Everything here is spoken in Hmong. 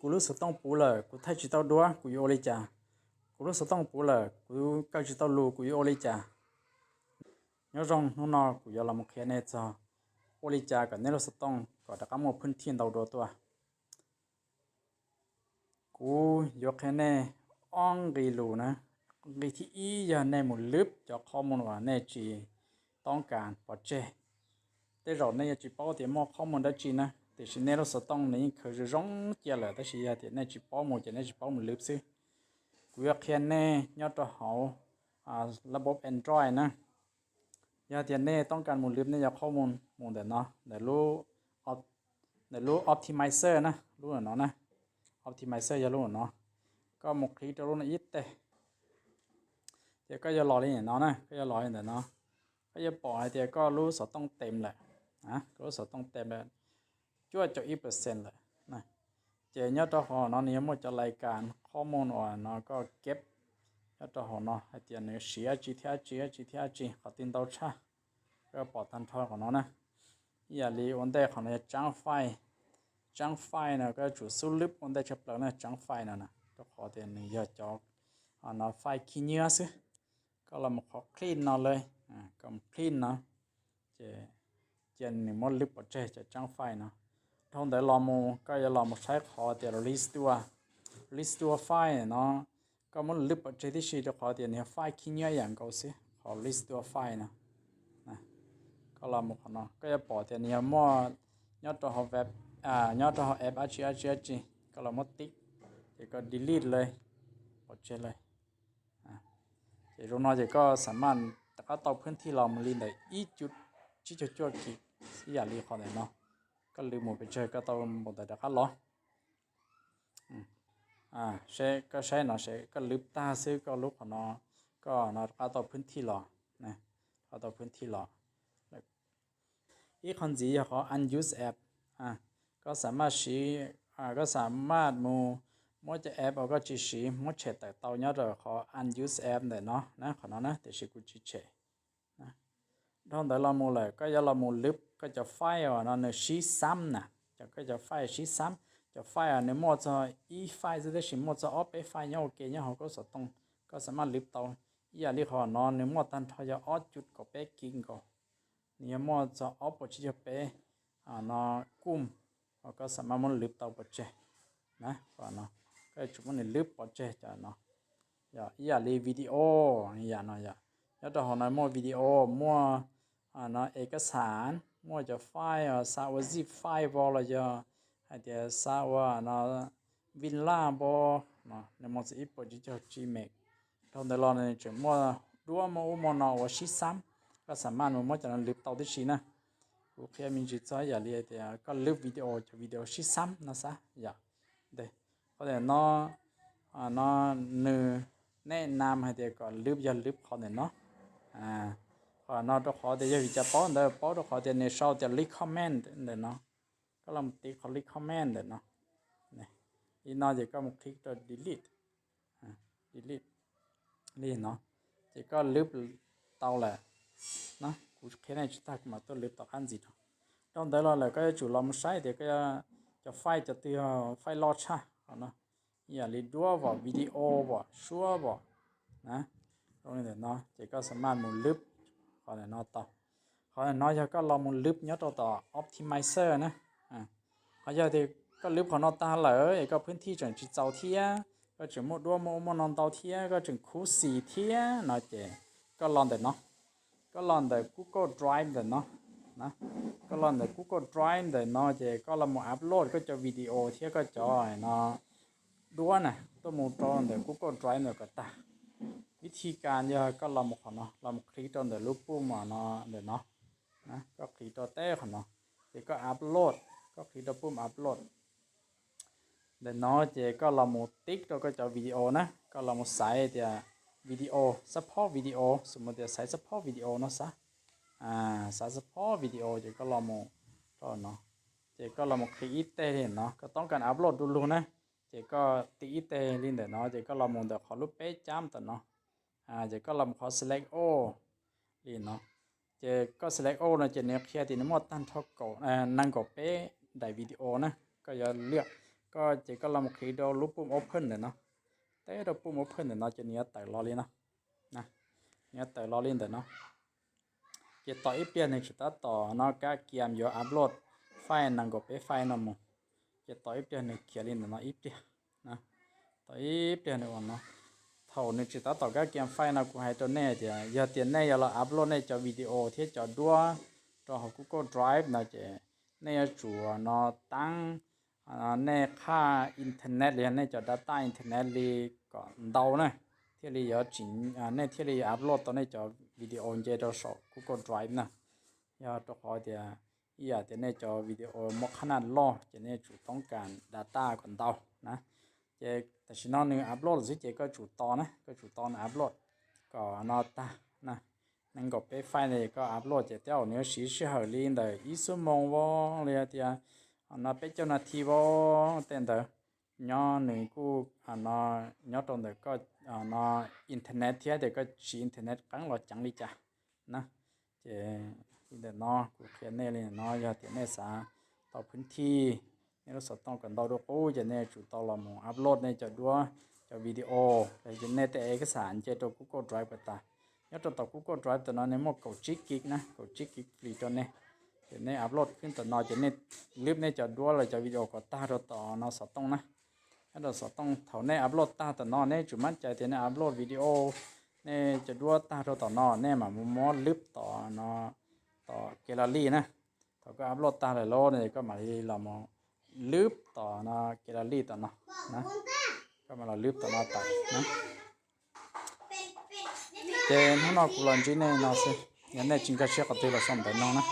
Kuv lub xov tooj puv lawm, kuv thaij tsis tau duab, kuv yuav ua li cas? Kuv lub xov tooj puv lawm, kuv kaw tsis tau lus, kuv yuav ua li cas? Nyob zoo, hnub no kuv yuav los mus qhia nej txog ua li cas kom nej lub xov tooj kom rov qab muaj phwj thij ntau dua tuaj. Kuv yuav qhia nej ob nqi lus na. Nqi thib ib yog nej mus lwb cov qhob mus uas nej tsis toob kas pov tseg. Tej zaum nej yuav tsis paub tias muaj qhob mus dab tsi na, tiam sis nej lub xov tooj nws yeej khaws zoo zoo cia lawm, tab sis yog tias nej tsis paub mus ces nej tsis paub mus lwb xwb. Kuv yuav qhia nej nyob rau hauv lab bob Android na. Yog tias nej toob kas mus lwb nej cov qhob mus mus ntawm no, ntawm lub optimizer na, lub no na. Optimizer yog lub no. Koj mus qhib rau lub no ib teg, ces koj yuav los li no na, koj yuav los li ntawm no. Koj yuav pom hais tias koj lub xov tooj tes lawm, koj lub xov tooj tes lawm cuaj caum ib percent lawm. Ces nyob rau hauv no nws yuav muaj cov lais kas qhob mus uas no koj keb nyob rau hauv no hais tias nws siv dab tsi thiab dab tsi dab tsi thiab dab tsi, qhov twg ntau tshaj, koj pom tag nrho qhov no na. Ib yam li ua ntej qhov no yog tsab file, tsab file no koj yuav tsum xub lwb ua ntej tshaj plaws na, tsab file no na, rau qhov tias nws yog cov no file khib nyiab xwb. Koj los mus qhov clean no li, koj mus clean no, ces cia nws muab lwb pov tseg cov tsab file no. Dhau ntawd los mus koj yuav los mus saib qhov tias restore, restore file no, koj muab lwb pov tseg tib si rau qhov tias nws yog file khib nyiab ib yam nkaus xwb, qhov restore file no. Koj los mus qhov no koj yuav pom tias nws yog muaj nyob rau hauv web, nyob rau hauv app dab tsi dab tsi dab tsi, koj los muab tib, ces koj delete li, pov tseg li. Ces zoo no ces koj xam maj rov qab tau phwj thij los mus li ntawm ib cuv tsib caug cuaj kis ib yam li qhov ntawm no. Koj lwb mus pes tsawg koj tau npaum ntawd rov qab los. Koj saib no, koj lwb tag xwb koj lub qhov no, koj no rov qab tau phwj thij los, rov qab tau phwj thij los. Ib qhov ntxiv yog qhov unused app. Koj xam maj siv, koj xam maj mus muab cov app uas koj tsis siv muab tshem tawm tau nyob rau qhov unused app ntawm no na, qhov no na, tiam sis kuv tsis tshem. Dhau ntawd los mus lawm koj yuav los mus lwb koj cov file uas no nws sib xab na, cov koj cov file sib xab, cov file uas nws muaj txog ib file xwb tab sis muaj txog ob peb file nyob ua ke nyob hauv koj xov tooj, koj xam maj lwb tau. Ib yam li qhov no nws muaj tag nrho yog ob cuv kaum peb kis nkaus, nws yog muaj txog ob puas tsib caug peb no kub, uas koj xam maj muab lwb tau pov tseg na. Koj yuav tsum muab nws lwb pov tseg cov no. Yog ib yam li video ib yam no yog, nyob rau hauv no muaj video, muaj no ev kab xas, muaj cov file xav ua zip file npo los yog hais tias xav ua no vin laj npo, nws muaj txog ib puas tsib caug G meg. Dhau ntawd los nws tseem muaj duab muaj ub muaj no uas sib xab, koj xam maj mus muab cov no lwb tau tib si na. Kuv qhia me ntsis txog ib yam li tias koj lwb video, cov video sib xab no xav yom. Qhov tias no, no nws nej nam hais tias kom lwb yog lwb qhov ntawm no. Qhov no rau qhov tias yog vim cas paub ntawd, paub rau qhov tias nws sau tias leave comment ntawm no. Koj los mus tiv qhov leave comment ntawm no. Li no ces koj mus qhib rau delete, delete li no, ces koj lwb tau lawm. Kuv qhia nej tsis tag kuv mam tuaj lwb tom qab ntxiv rau. Dhau ntawd los lawm koj yuav tsum los mus saib tias koj cov file cov twg yog file loj tshaj qhov no, ib yam li duab vom, video vom, suab vom na, zoo li ntawm no ces koj xam maj mus lwb qhov ntawm no tau. Qhov ntawm no yog koj los mus lwb nyob rau tom optimizer na. Ho yog tias koj lwb qhov no tag lawm es koj phwj thij tseem tsis txaus thiab, koj tseem muaj duab muaj ub muaj no ntau thiab, koj tseem khuv xim thiab no ces koj los ntawm no, koj los ntawm Google Drive ntawm no. Koj los ntawm Google Drive ntawm no ces koj los mus upload koj cov video thiab koj cov no duab na tuaj mus rau ntawm Google Drive ntawm kom tag. Vib thij kas yog koj los mus qhov no, los mus qhib rau ntawm lub pum no ntawm no, koj qhib rau teb qhov no, ces koj upload, koj qhib rau pum upload. Ntawm no ces koj los mus tiv rau koj cov video na, koj los mus xaiv tias video, support video, xws mus tias xaiv support video no xav, xaiv support video ces koj los mus rau no, ces koj los mus qhib ib teg li no, koj toob kas upload du lug na, ces koj tiv ib teg li ntawm no ces koj los mus ntawm qhov lub peb cab ntawm no, ces koj los mus qhov select all li no. Ces koj select all no ces nws qhia tias nws muaj tag nrho kaum, nees nkaum peb daim video na. Koj yuav liaj, Koj ces koj los mus qhib rau lub pum open ntawm no, teb rau pum open ntawm no ces nws yuav tawm los li no, nws yuav tawm los li ntawm no. Ces tos ib pliag nws tsis tab tom no Kab Kiam yuav upload file nees nkaum peb file no mus, ces tos ib pliag nws khiav li ntawm no ib pliag, tos ib pliag nws ua no. Thaum nws tsis tab tom Kab Kiam file no kuv hais rau nej tias yog tias nej yuav los upload nej cov video thiab cov duab rau hauv Google Drive no ces nej yuav tsum no taab nej qhaj internet los yog nej cov data internet li kom ntau na, thiaj li yuav tsim, nej thiaj li upload tau nej cov video nce rau saum Google Drive na. Yog rau qhov tias ib yam tias nej cov video muaj qhab naj loj ces nej tsum toob kas data kom ntau na. Ces tam sim no nws upload lawm xwb ces koj tsum tos na, koj tsum tos nws upload kom no tag na. Nees nkaum peb file no koj upload ces tej zaum nws yuav siv sij hawm li ntawm ib xuab moos vos los yog tias no peb caug nas this vos tej ntawd. Nyob nws kuj no nyob rau ntawm koj no internet thiab tias koj siv internet qeeb los ceev li cas na. Ces li ntawm no kuv qhia nej li no, yog tias nej xav tau phwv thij nej lub xov tooj kom ntau dua qub ces nej tsum tau los mus upload nej cov duab, cov video los yog nej tej ev kas xas nce rau Google Drive kom tas. Nyob rau tom Google Drive tom no nej muaj kaum tsib kis na, kaum tsib kis free rau nej. Ces nej upload khwb tom no ces nej lwb nej cov duab los cov video kom tag rau tom no xov tooj na. Nyob rau xov tooj thaum nej upload tag tom no nej tsum mab cai tias nej upload video, nej cov duab tag rau tom no nej mam mus muab lwb tom no, tom gallery na. Thaum koj upload tag lawm lauj no koj mam li los mus lwb tom no gallery tom no, koj mam los lwb tom no tawm na. Ces hnub no kuv los ntsib nej no xwb, yog nej tsis nkag siab qhov twg los sau ntawv no na.